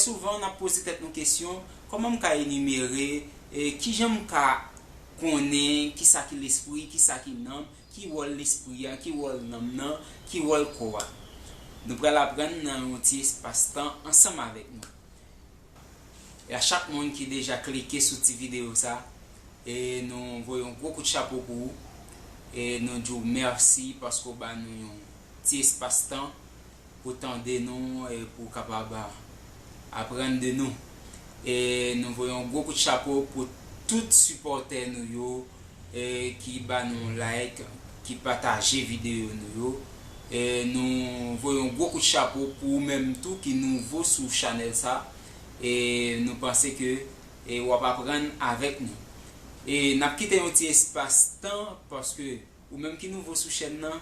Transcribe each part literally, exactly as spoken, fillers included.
Souvan, n ap poze tèt nou kesyon, kòman m ka enimere, e kijan m ka konnen kisa ki lespri, kisa ki nanm, ki wòl lespri a, ki wòl nanm nan, ki wòl kò a? Nou pral aprann nan yon ti espas tan ansanm avèk nou. E a chak moun ki deja klike sou ti videyo sa, e nou voye yon gwo kout chapo pou ou, e nou di w mèsi paske w ba nou yon ti espas tan pou tande nou e pou w kapab aprann de nou. E nou voye yon gwo kout chapo pou tout sipòtè nou yo, e ki ba nou like, ki pataje videyo nou yo. E nou voye yon gwo kout chapo pou ou menm tou ki nouvo sou chanèl sa. E nou panse ke, e w ap aprann avèk nou. E n ap kite yon ti espas tan paske ou menm ki nouvo sou chèn nan,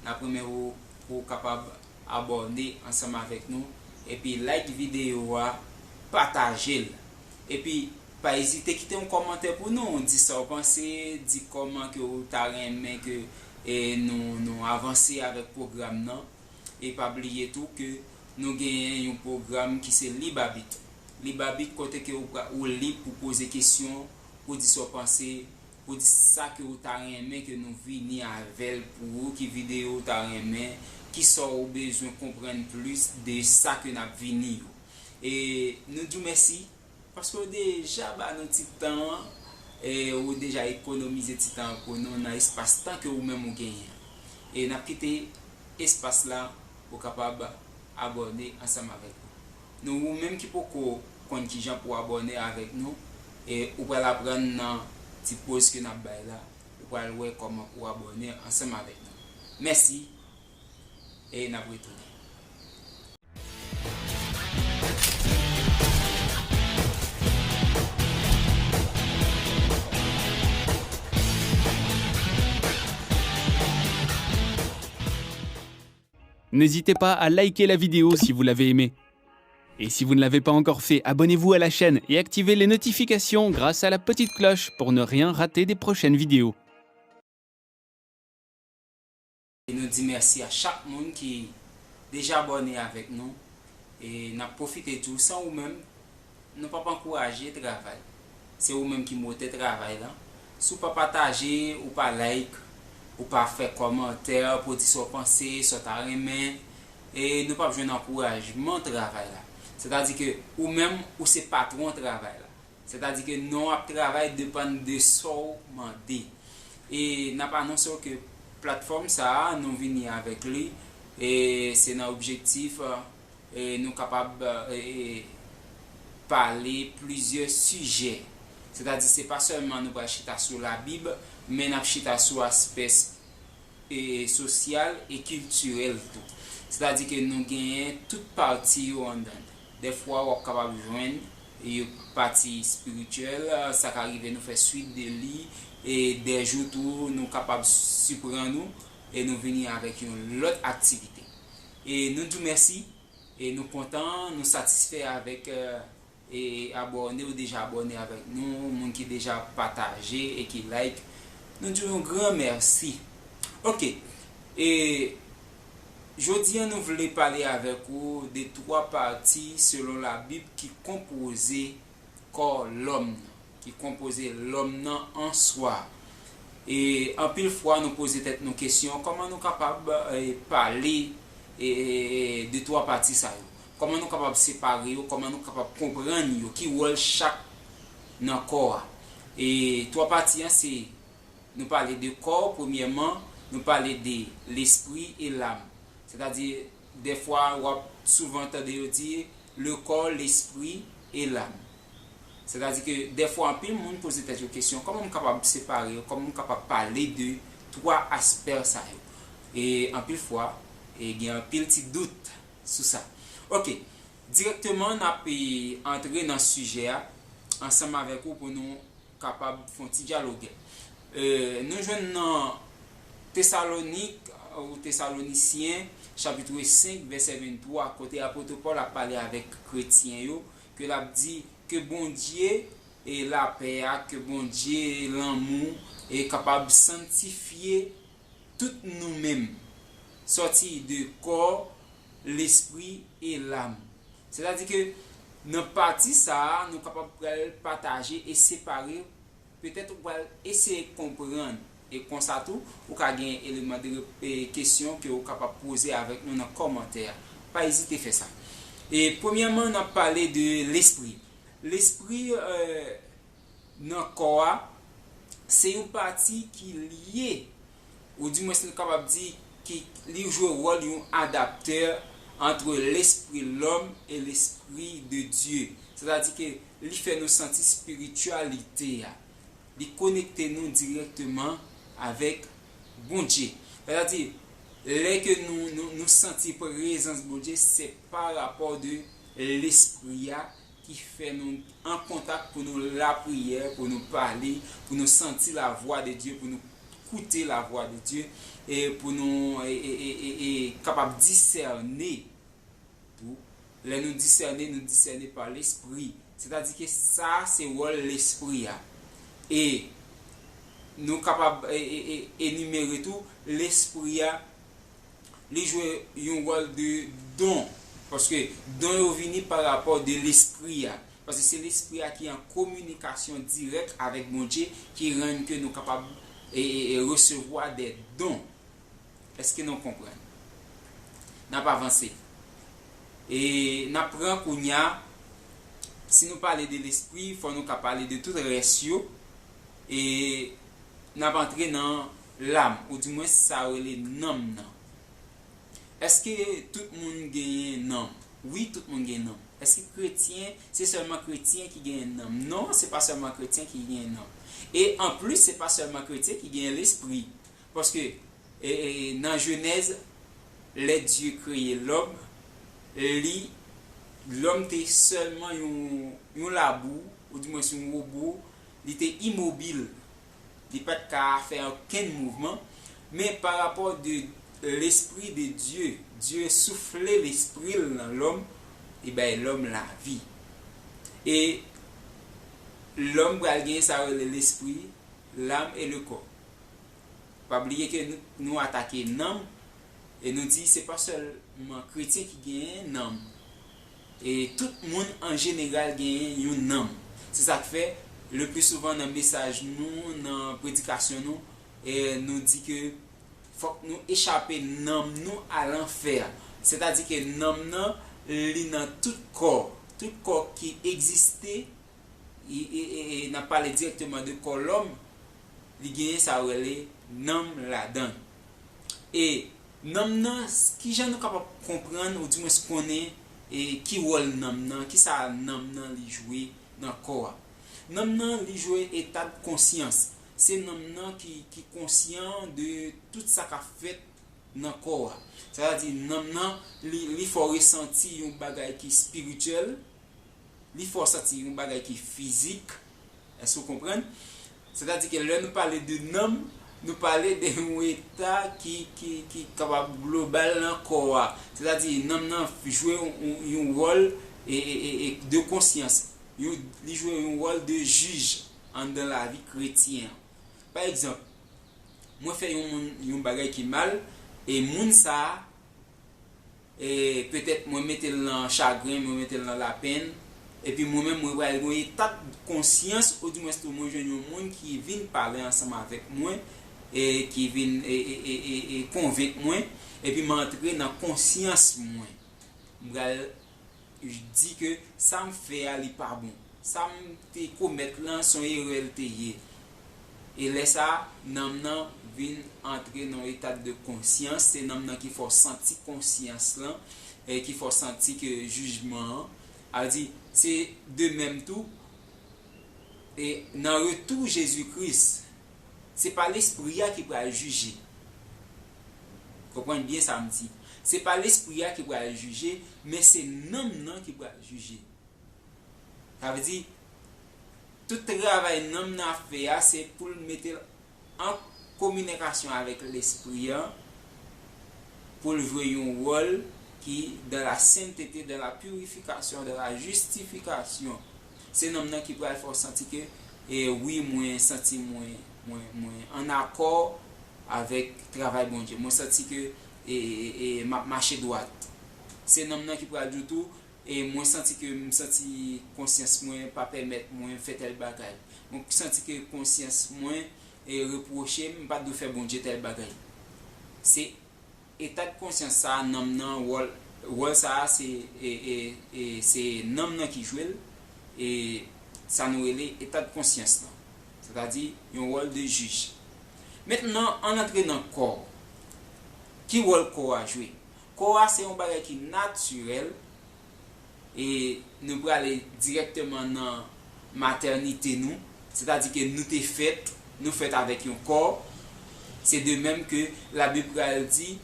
n ap renmen ou, pou w kapab abòne ansanm avèk nou, epi like videyo a, pataje l. Epi, pa ezite kite yon kòmantè pou nou, di sa w panse, di kòman ke w ta renmen ke, e, nou, nou avanse avèk pwogram nan. E pa bliye tou ke nou genyen yon pwogram ki se Lib Abit. Lib Abit kote ke ou, ou lib pou poze kesyon, pou di sa w panse, pou di sa ke ou ta renmen ke nou vini avè l pou ou, ki videyo ou ta renmen, kisa w bezwen konprann plis de sa ke n ap vini yo. E nou di w mèsi, paske w deja ba nou ti tan an, e ou deja ekonomize ti tan an pou nou nan espas tan ke ou menm ou genyen an. E n ap kite espas la pou w kapab abòne ansanm avèk nou. Nou, ou menm ki poko konn kijan pou w abòne avèk nou, e ou pral aprann nan ti poz ke n ap bay la, ou pral wè kòman pou w abòne ansanm avèk nou. Mèsi, e n ap retounen. N'hésitez pas à liker la vidéo si vous l'avez aimée. Et si vous ne l'avez pas encore fait, abonnez-vous à la chaîne et activez les notifications grâce à la petite cloche pour ne rien rater des prochaines vidéos. E nou di mèsi a chak moun ki deja abòne avèk nou. E n ap pwofite di w, san ou menm, nou p ap ankouraje travay. Se ou menm ki motè travay la. Si w pa pataje, ou pa like, ou pa fè kòmantè pou di sa w panse, sa w ta renmen, e nou p ap jwenn ankourajman travay la. Sètadi ke ou menm, ou se patwon travay la. Sètadi ke non ap travay depann de sa w mande. E n ap anonse w ke platfòm sa a, nou vini avèk li, e se nan objektif, e nou kapab, e, pale plizyè sijè. Sètadi, se pa sèlman nou pral chita sou Labib, men n ap chita sou aspè e, sosyal e kiltirèl tou. Sètadi ke nou genyen tout pati yo anndan. Dèfwa, w ap kapab jwenn yon pati espirityèl, sa ka rive nou fè swit de li, e dè jou tou, nou kapab siprann ou, e nou vini avèk yon lòt aktivite. E nou di w mèsi, e nou kontan, nou satisfè avèk, e, e abòne, ou deja abòne avèk nou, moun ki deja pataje e ki like, nou di w yon gran mèsi. Oke, e jodi a nou vle pale avèk ou de twa pati selon Labib ki konpoze kò lòm nan, ki konpoze lòm nan an swa. E anpil fwa, nou poze tèt nou kesyon, kòman nou kapab, e, pale, e, e, e, de twa pati sa yo? Kòman nou kapab separe yo? Kòman nou kapab konprann yo? Ki wòl chak nan kò a? E twa pati an, se, nou pale de kò, premyèman, nou pale de lespri e lam. Sètadi, dèfwa, w ap souvan tande yo di, le corps, l'esprit et l'âme. Sètadi ke dèfwa anpil moun poze tèt yo kesyon, kòman m kapab separe yo, kòman m kapab pale de twa aspè sa yo? E anpil fwa, e gen anpil ti dout sou sa. Oke, dirèkteman n ap, e, antre nan sijè a ansanm avèk ou pou nou kapab fè yon ti dyaloge. E, nou jwenn nan Tesalonik, ou Tesalonisyen, chapit senk, vèsè venntwa, kote apot Pòl ap pale avèk kretyen yo, ke l ap di, ke Bondye e lapè a, ke Bondye lanmou e kapab santifye tout nou menm, sòti de kò, lespri e lam. Sètadi ke Nan pati sa a, nou kapab pral pataje e separe. Petèt ou pral eseye konprann. E konsa tou, ou ka gen eleman de rep- e kesyon ke ou kapab poze avèk nou nan kòmantè a. Pa ezite fè sa. E premyèman, n ap pale de lespri. Lespri, euh, nan kò a, se yon pati ki lye, ou dimwens nou kapab di ki li jwe wòl yon adaptè entre l'esprit de l'homme et l'esprit de Dieu. Sètadi ke li fè nou santi espirityalite a. Li konekte nou dirèkteman avèk Bondye. Sètadi, lè ke nou, nou, nou santi prezans Bondye, se pa rapò de lespri a ki fè nou an kontak pou nou lapriyè, pou nou pale, pou nou santi lavwa de Dye, pou nou koute lavwa de Dye, e pou nou e, e, e, e, e kapab disène tou. Lè nou disène, nou disène pa lespri. Sètadi ke sa se wòl lespri a. E nou kapab e, e, e, enimere tou lespri a, li jwe yon wòl de don. Paske don yo vini pa rapò de lespri a. Paske se lespri a ki an kominikasyon dirèk avèk Bondye, ki rann ke nou kapab e, e, e resevwa de don. Èske nou konprann? N ap avanse. E n ap pran kounye a, si nou pale de lespri, fò nou ka pale de tout rès yo. E n ap antre nan lam, oudimwens sa yo rele nanm nan. Èske tout moun genyen nanm? Wi, tout moun gen nanm. Èske kretyen, se sèlman kretyen ki genyen nanm? Non, se pa sèlman kretyen ki genyen nanm. E anplis, se pa sèlman kretyen ki genyen lespri. Paske e, e, nan Jenèz, lè Dye kreye lòm, li, lòm te sèlman yon, yon labou, oudimwens yon wobo, li te imobil. Li pa t ka fè okenn mouvman. Men pa rapò de lespri de Dye, Dye soufle lespri l nan lòm, li bay lòm lavi. E lòm pral gen sa yo rele lespri, lam e le kò. Pa bliye ke nou, nou atake nanm, e nou di se pa sèlman kretyen ki genyen nanm. E tout moun an jeneral genyen yon nanm. Se sa k fè, le pli souvan nan mesaj nou, nan predikasyon nou, e nou di ke fòk nou echape nanm nou a lanfè. Sètadi ke nanm nan, li nan tout kò. Tout kò ki egziste, e, e, e, e n ap pale dirèkteman de kò lòm, li genyen sa yo rele nanm ladan l. E nanm nan, kijan nou kapab konprann, oudimwens konnen, e ki wòl nanm nan, kisa nanm nan li jwe nan kò a? Nanm nan, li jwe eta de konsyans. Se nanm nan ki, ki konsyan de tout sa k ap fèt nan kò a. Sètadi, nanm nan, li, li fè w resanti yon bagay ki espirityèl, li fè w santi yon bagay ki fizik. Èske w konprann? Sètadi ke lè nou pale de nanm, nou pale de yon eta ki, ki, ki kapab global nan kò a. Sètadi, nanm nan jwe yon, yon, yon wòl e, e, e, e de konsyans. Yon, li jwe yon wòl de jij anndan lavi kretyen an. Pa egzanp, mwen fè yon moun yon bagay ki mal, e moun sa a, e petèt mwen mete l nan chagren, mwen mete l nan lapenn, epi mwen menm mwen pral gen yon eta de konsyans, oudimwens tou mwen jwenn yon moun ki vin pale ansanm avèk mwen, e ki vin e, e, e, e, e konvenk mwen, epi m antre nan konsyans mwen. M pral di ke sa m fè a li pa bon. Sa m te komèt lan se yon erè l te ye. E lè sa a, nanm nan vin antre nan yon eta de konsyans, se nanm nan ki fè w santi konsyans lan, e ki fè w santi ke jijman an. A di, se de menm tou, e nan retou Jezi Kris, se pa lespri a ki pral jije. Konprann byen sa m di. Se pa lespri a ki pral jije, men se nanm nan ki pral jije. Sa vle di, tout travay nanm nan ap fè a, se pou l mete l an kominikasyon avèk lespri an, pou l jwe yon wòl ki dans la sainteté, dans la purification, dans la justification. Se nanm nan ki pral fè w santi ke, e wi, mwen santi mwen, mwen, mwen an akò avèk travay Bondye. Mwen santi ke, e, e, e, m ap mache dwat. Se nanm nan ki pral di w tou, E mwen santi ke m santi konsyans mwen pa pèmèt mwen fè tèl bagay. Mwen santi ke konsyans mwen e repwoche m, m pa t dwe fè Bondye tèl bagay. Se eta de konsyans sa a, nanm nan, wòl, wòl sa a, se, e, e, e, se nanm nan ki jwe l, e sa nou rele eta de konsyans lan. Sètadi, yon wòl de jij. Mentnan, ann antre nan kò. Ki wòl kò a jwe? Kò a se yon bagay ki natirèl, e nou prale dirèkteman nan matènite nou, sètadi ke nou te fèt, nou fèt avèk yon kò. Se de menm ke Labib pral di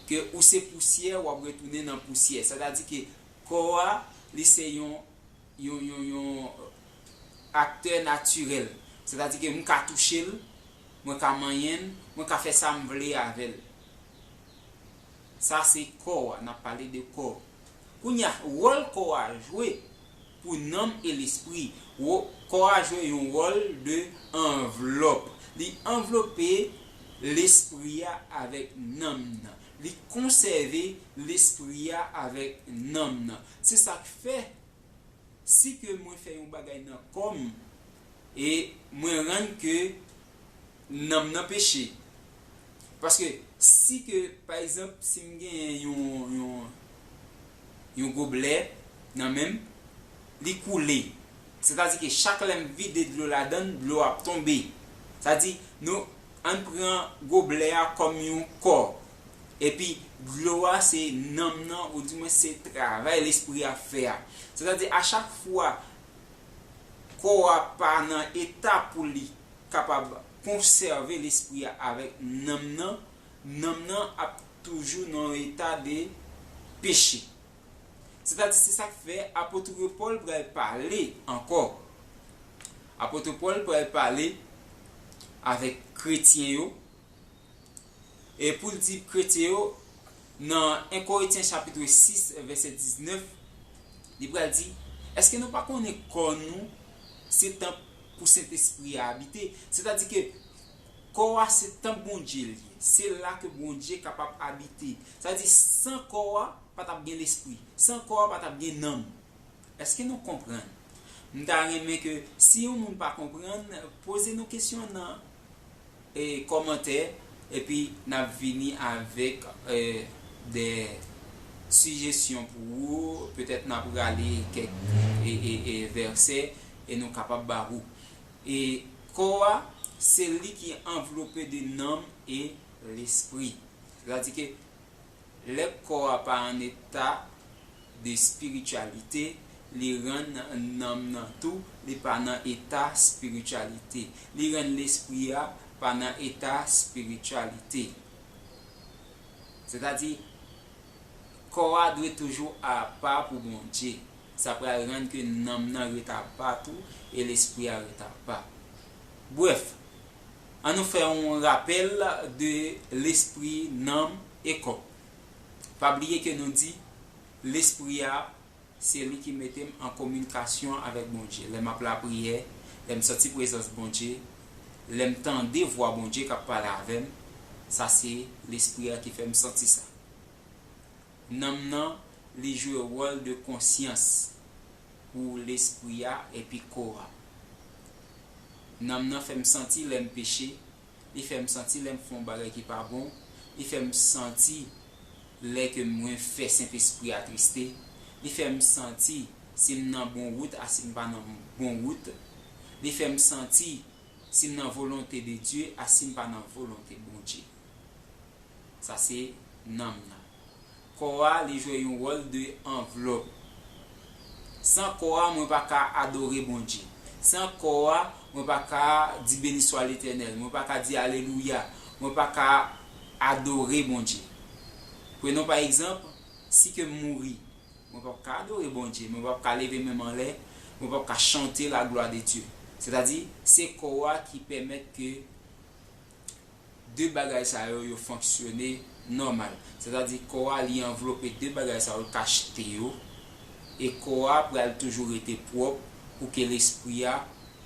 ke ou se pousyè, w ap retounen nan pousyè. Sètadi ke kò a, li se yon, yon, yon, yon aktè natirèl. Sètadi ke m ka touche l, mwen ka manyen l, mwen ka fè sa m vle avè l. Sa se kò a, n ap pale de kò. Kounye a, wòl kò a jwe pou nanm e lespri. Wo-, kò a jwe yon wòl de anvlòp. Li anvlope lespri a avèk nanm nan. Li konsève lespri a avèk nanm nan. Se sa k fè, si ke mwen fè yon bagay nan kò m, e mwen rann ke nanm nan peche. Paske si ke, pa egzanp, si m genyen yon, yon, yon goblè nan men m, li koule. Sètadi ke chak lè m vide dlo ladan l, dlo a ap tonbe. Sa di, nou, ann pran goblè a kòm yon kò. Epi, dlo a se nanm nan, oudimwen se travay lespri a fè a. Sètadi, a chak fwa kò a pa nan eta pou li kapab konsève lespri a avèk nanm nan, nanm nan ap toujou nan yon eta de peche. Sètadi, se sa k fè apot Pòl pral pale ankò. Apot Pòl pral pale avèk kretyen yo, e pou l di kretyen yo, nan en Korentyen chapit sis, vèsè diznèf, li pral di, èske nou pa konnen kò nou se tanp pou Sentespri a abite? Sètadi ke kò a se tanp Bondye l ye. Se la ke Bondye kapab abite. Sa di, san kò a, pa t ap gen lespri. San kò a, pa t ap gen nanm. Èske nou konprann? M ta renmen ke si yon moun pa konprann, poze nou kesyon nan, e, kòmantè, epi n ap vini avèk, e, de sijesyon pou ou. Petèt n ap rale kèk, e, e, e, vèsè e nou kapab ba ou. E kò a, se li ki anvlope de nanm e lespri. Sètadi ke lè kò a pa an eta de espirityalite, li rann nanm nan tou, li pa nan eta espirityalite. Li rann lespri a pa nan eta espirityalite. Sètadi, kò a dwe toujou apa pou Bondye. Sa pral rann ke nanm nan ret apa tou e lespri a ret apa. Brèf, ann nou fè yon rapèl de lespri, nanm e kò. Pa bliye ke nou di, lespri a, se li ki mete m an kominikasyon avèk Bondye. Lè m ap lapriyè, lè m santi prezans Bondye, lè m tande vwa Bondye k ap pale avè m, sa se lespri a ki fè m santi sa. Nanm nan, li jwe wòl de konsyans pou lespri a epi kò a. Nanm nan fè m santi lè m peche, li fè m santi lè m fè yon bagay ki pa bon, li fè m santi lè ke mwen fè Sentespri a triste, li fè m santi si m nan bon wout a si m pa nan bon wout, li fè m santi si m nan volonte de Dye a si m pa nan volonte Bondye. Sa se nanm nan. Kò a, li jwe yon wòl de anvlòp. San kò a, mwen pa ka adore Bondye. San kò a, mwen pa ka di beni swa Letènèl. Mwen pa ka di alelouya. Mwen pa ka adore Bondye. Prenons pa egzanp, si ke m mouri, mwen p ap ka adore Bondye. Mwen p ap ka leve men m anlè. Mwen p ap ka chante la gloire de Dieu. Sètadi, se kò a ki pèmèt ke de bagay sa yo, yo fonksyone nòmal. Sètadi, kò a, li anvlope de bagay sa yo, l kachte yo. E kò a pral toujou rete pwòp pou ke lespri a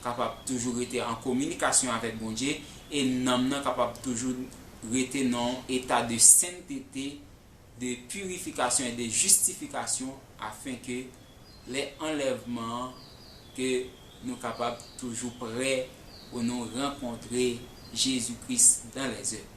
kapab toujou rete an kominikasyon avèk Bondye. E nanm nan kapab toujou rete nan yon eta de sentete de purification et de justification, afin que lè anlèvman an, ke nou kapab toujou prè pou nou rankontre Jezi Kris dans les œufs.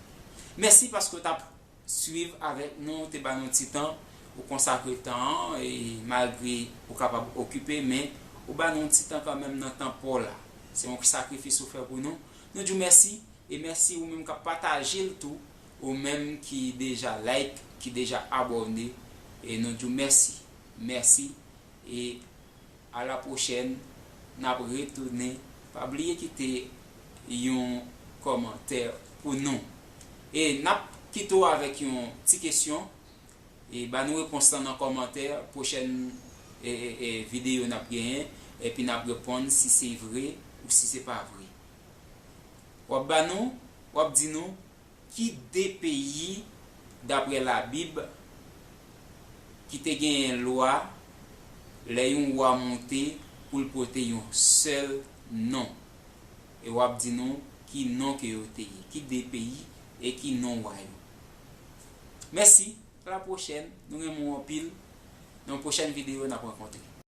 Mèsi paske w t ap swiv avèk nou, te ba nou ti tan, ou konsakre tan an, e malgre ou kapab okipe, men ou ba nou ti tan kanmenm nan tan pa w la. Se yon sakrifis ou fè pou nou. Nou di w mèsi, e mèsi ou menm k ap pataje l tou, ou menm ki deja like, ki deja abòne, e nou di w mèsi. Mèsi, e a la pwochèn, n ap retounen. Pa bliye kite yon kòmantè pou nou. E n ap kite w avèk yon ti kesyon. E ba nou repons lan nan kòmantè pwochèn, e, e, e, videyo n ap genyen, epi n ap reponn si se vre ou si se pa vre. W ap ba nou, w ap di nou ki de peyi, daprè Labib, ki te genyen lwa lè yon wa moute pou l pote yon sèl non. E w ap di nou ki non ke yo te ye, ki de peyi e ki non wa yo. Mèsi, a la pwochèn, nou renmen w anpil. Nan yon pwochèn videyo, n ap rankontre.